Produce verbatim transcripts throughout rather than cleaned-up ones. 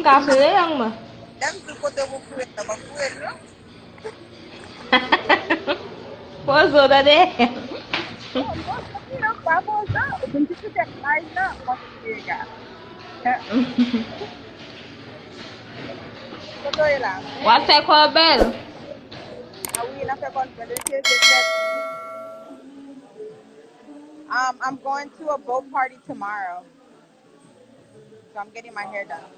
Ka foure lang mwen. Lè m di w kote pou foure l, m ap foure l, non. Poze w, tande. Non, poze w, non, pa poze w. Ou vin ti sou tèt live la, m ap foure l. Kote w ye la? W ap fè kò bèl. Ah wi, n ap fè kò bèl. Se, se fèt. Um, I'm going to a boat party tomorrow. So I'm getting my hair done.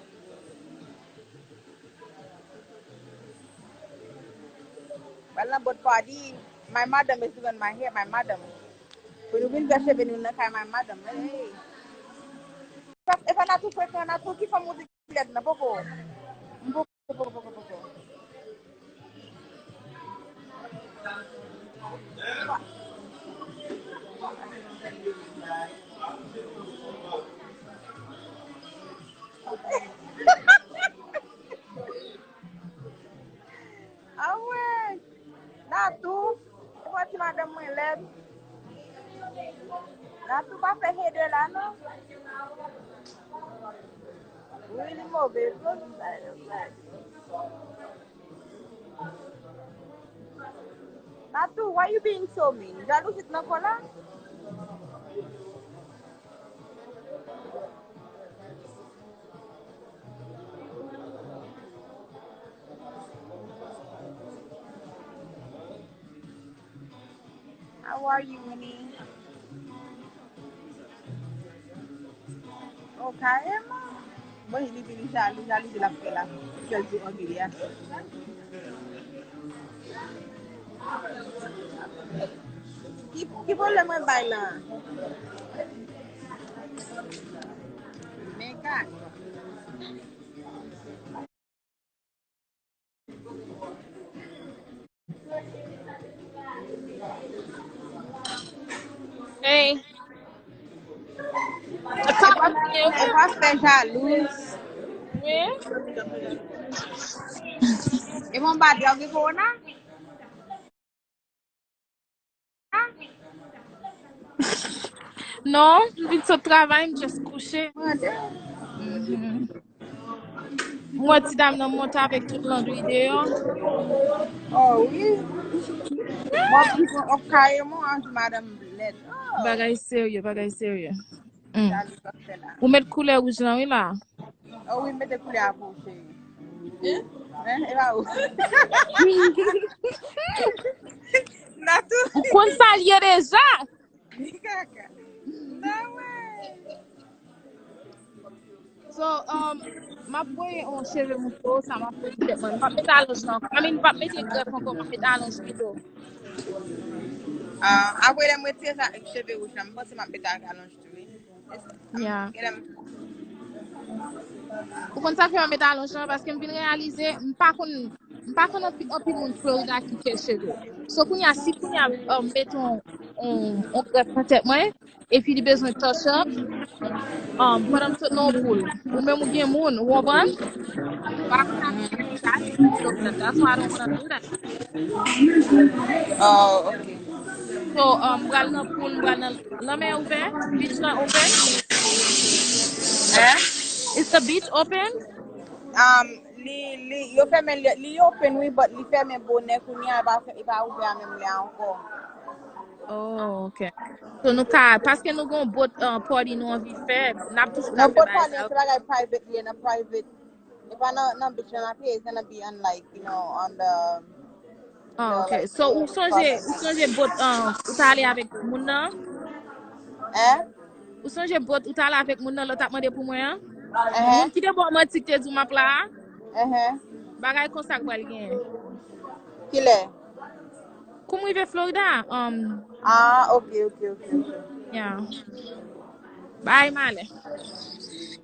Pral nan boat party. My madam is doing my hair, my madam. Pou nou vin fè cheve nou nan kay my madam. Hey. E pa Natou frekan, Natou ki fanm ou di lèd nan, poko. Poko, poko, poko, poko. Anmwey! Natou, ou pa ti madanm mwen lèd. Natou pa fè hater la non. Wi, li move vre. Natou, why you being so mean? Jalouzi t nan kò la? How are you, Winnie? Oh, kareman. Bon, li vin jalou, jalouzi l ap fè la. Sèl di anmilya. Ki, ki pwoblèm mwen bay la? Men ka. Hey. E pa, e pa fè jalouz. Wi. E bon, badè, ou gen kowona? Non, m vin sot travay, m just kouche. Mhm. M wè ti dam nan monte avèk tout landri deyò. Oh wi. Mwen pi bon, ok, kareman, anj madanm lèd. Oh. Bagay serye, bagay serye. Mm. Ou met koulè wouj lan, wi, la. Oh wi, mete koulè a pou ou, cheri. Hein? Hein? E pa ou. Natou. Ou konn sa l ye deja? Kaka. Anmwey. So, um, m ap voye yon cheve mouton, sa m ap voye tèt mwen. M p ap mete alonj nan. I mean, m p ap mete grèf ankò, m ap mete alonj pito. Ah, apre lè m retire sa, cheve wouj la, m panse m ap mete alonj tou, wi. Yeah. Ou konn sa fè m met alonj lan, paske m vin reyalize, m pa konn, m pa konn anpi-, anpil moun Florida ki fè cheve. So, kounye a, si kounye a, um, met on, on, on grèf nan tèt mwen, epi li bezwen touch up, um, pandan m sot nan yon poul, ou menm ou gen moun, ou konprann? Ou pa konn sa ki sa, so that's why I don't wanna do that. Oh, ok. So, um, m pral nan poul, m pral nan lanmè ouvè, beach lan open. Hein? Is the beach open? Um, li, li, yo fèmen, li, li open, wi, but li fèmen bonè, kounye a, li pa, li pa ouvè a menm lè a ankò. Oh, ok. So, nou ka, paske nou gon boat, uh, party nou anvi fè, n ap toujou ka fè bagay sa yo. Non, boat party, se bagay private, li ye nan private. E pa nan, nan beach lan n ap ye, it's gonna be on, like, you know, on the, ah, ok. So, ou sonje, ou sonje boat, um, ou t ale avèk moun nan? Hein? Ou sonje boat ou t ale avèk moun nan lè w t ap mande pou mwen an? Moun ki te ba w manti ki te di w m ap la a? Bagay konsa k pral genyen. Kilè? Kou m rive Florida, um, ah, ok, ok, ok, ok. Yeah. Bye, Male.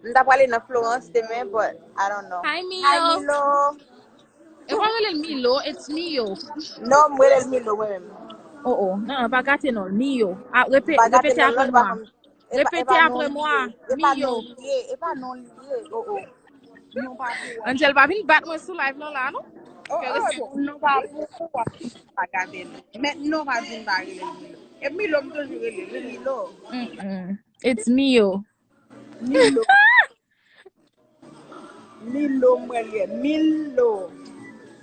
M ta prale nan Florence demen, but I don't know. Hi, Mio. Hi, Milo. E pa rele l Milo, it's Mio. Non, m rele l Milo, mwen menm. Oh, oh. Non, pa gate non, Mio. Ah, repe-, repete apre mwen. Repete apre mwen, Mio. E pa non li ye, e pa non li ye. Oh, oh. Angel pa vin bat mwen sou live lan la, non? Oh, oh, non, pa pou ou, w ap pa gade l. Men non, pa vin ba rele Milo. E Milo, m toujou rele, rele Milo. Mm-mm. It's Mio. Milo. Milo, mwen li ye. Milo.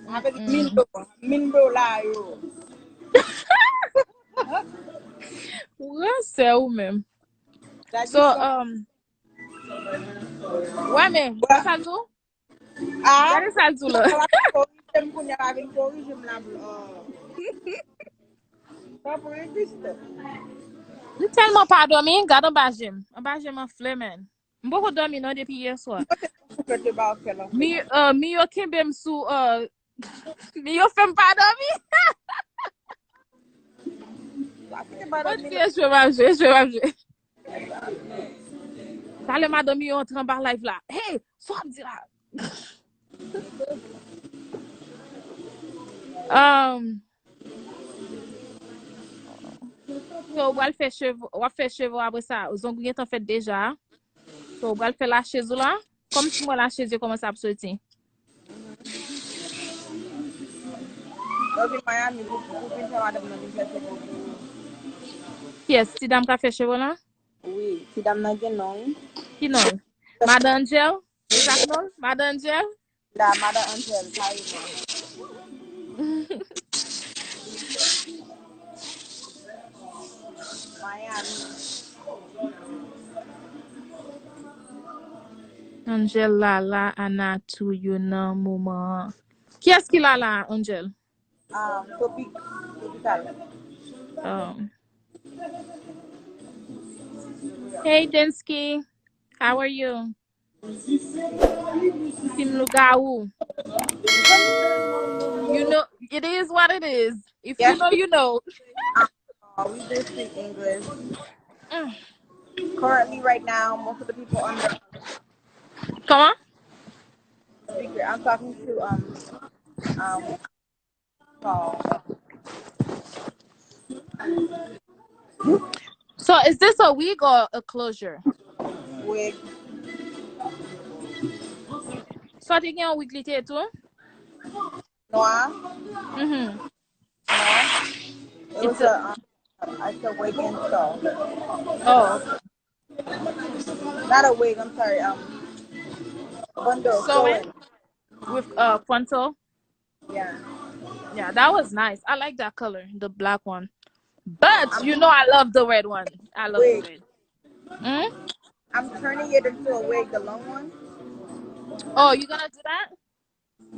Avèk Milo. Mil dola yo. Ou ransè ou menm. So, um, wè men, sa l di w? Ah, Gade sa l di w la. Sa va korije m kounye a, vin korije m la. Oh. Tanpri, Krista. M tèlman pa dòmi, gad anba je m. Anba je m anfle, man. M poko dòmi non depi yè swa. Mwen te konfyans ke ba w fè l anfle. Mi, uh, mi yo kenbe m sou, uh, mi yo fè m pa dòmi. Wa kite ba Mwen dòmi di, jwe m ap jwe, jwe m ap jwe. Talè madanm yo antre anba live la. Hey, sa w ap di la? Um, so, w pral fè cheve, w ap fè cheve w apre sa. Zong ou gentan fèt deja. So, w pral fè lachez ou la. Kòm si mwen lachez yo kòmanse ap soti. Yo vin Miami pou, pou vin fè madanm nan vin fè cheve pou. Kiyès? Ti dam ka fè cheve w la? Wi, ti dam nan gen non, wi. Ki non? Madan Angel? Li pa non? Madan Angel? La, Madan Angel, kareman. Miami. Angel Lala Anatou yo nan moman an. Kiyès ki Lala, Angel? Um, Topik, Topikal. Um, hey, Densky. How are you? Team Lougawou. You know, it is what it is. If you Yes. know, you know. Uh, we do speak English. Mm. Currently, right now, most of the people on the Comment? Speaker, I'm talking to um um. Oh, So, is this a wig or a closure? Wig. So, te gen yon wig li te tou? Noir. Mhm. It was a, um, it's a wig and so. Oh, Not a wig, I'm sorry. Um, bundle. Sewing? Sewing. With uh frontal. Yeah. Yeah, that was nice. I like that color, the black one. But you know I love the red one. I love the Wig. red. Hmm? I'm turning it into a wig, the long one. Oh, you gonna do that?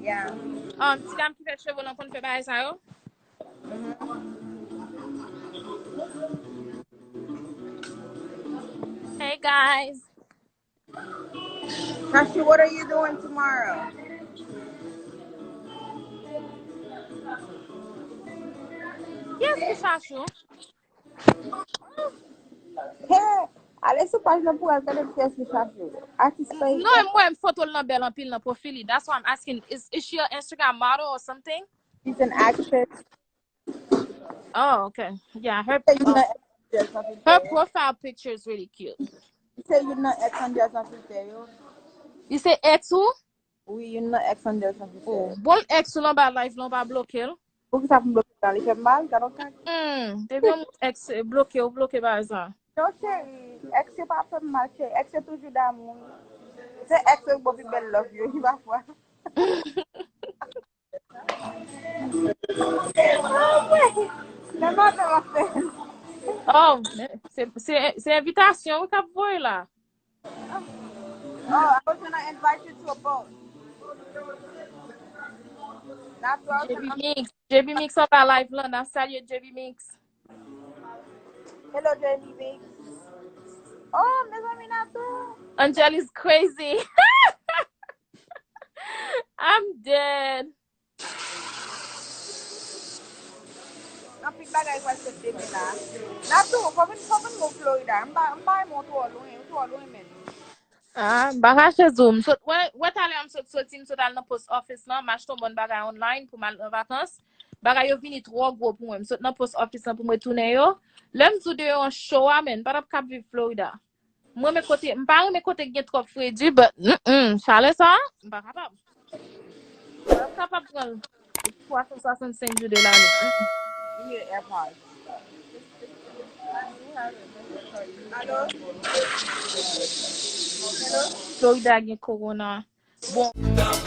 Yeah. Um, ti dam ki fè cheve lan konn fè bagay sa yo? Hey guys. Kashi, what are you doing tomorrow? Kiyès ki Chachou? Hey, ale sou paj nan pou al gade kiyès ki Chachou. Atis pa Non, mwen foto l nan bèl anpil nan pwofil li. That's why I'm asking. Is, is she an Instagram model or something? She's an actress. Oh, okay. Yeah, her Se youn uh, nan ex Angel san filtè her yo. Profile picture is really cute. Se youn nan ex Angel san filtè yo. You say ex who? Wi, youn nan ex Angel san filtè Oh, yo. Bon, ex ou l anba live lan pa bloke l. Poukisa pou m bloke l? Li fè m mal, gad yon kak. Hmm, depi yon ex bloke, ou bloke pa sa. Non, cheri, ex yo pa fè m mal, cheri. Ex yo toujou damou. Se ex yo k bon pi bèl love yo, ki pafwa. Nan maten w ap fè. Oh, se se se envitasyon wi k ap voye la. Oh, I was gonna invite you to a boat. That's what I was J B gonna Mix, J B Mix anba live lan, n ap salye J B Mix. Hello, J B Mix. Oh, mezanmi, Natou. Angel is crazy. I'm dead. Anpil bagay pral fèt demen la. Natou, fò vin, fò vin mwen Florida. M pa, m pa renmen w twò lwen, ou twò lwen menm. Ah, m pa kache di w. M sot, wè, wè talè a m sot soti, m sot al nan post office lan, m achte yon bann bagay online pou m al nan vakans. Bagay yo vini twò gwo pou mwen. M sot nan post office lan pou mwen tounen yo. Lè m di w deyò an cho a, men, m pa t ap kab viv Florida. Mwen, men kote, m pa renmen kote k gen twòp fredi, but, mm, mm, chalè sa, m pa kapab. M pa t ap kapab pran l twa san swasannsenk jou de lane. Mm, mm. Give me your AirPods. Alo? Florida gen corona. Bon.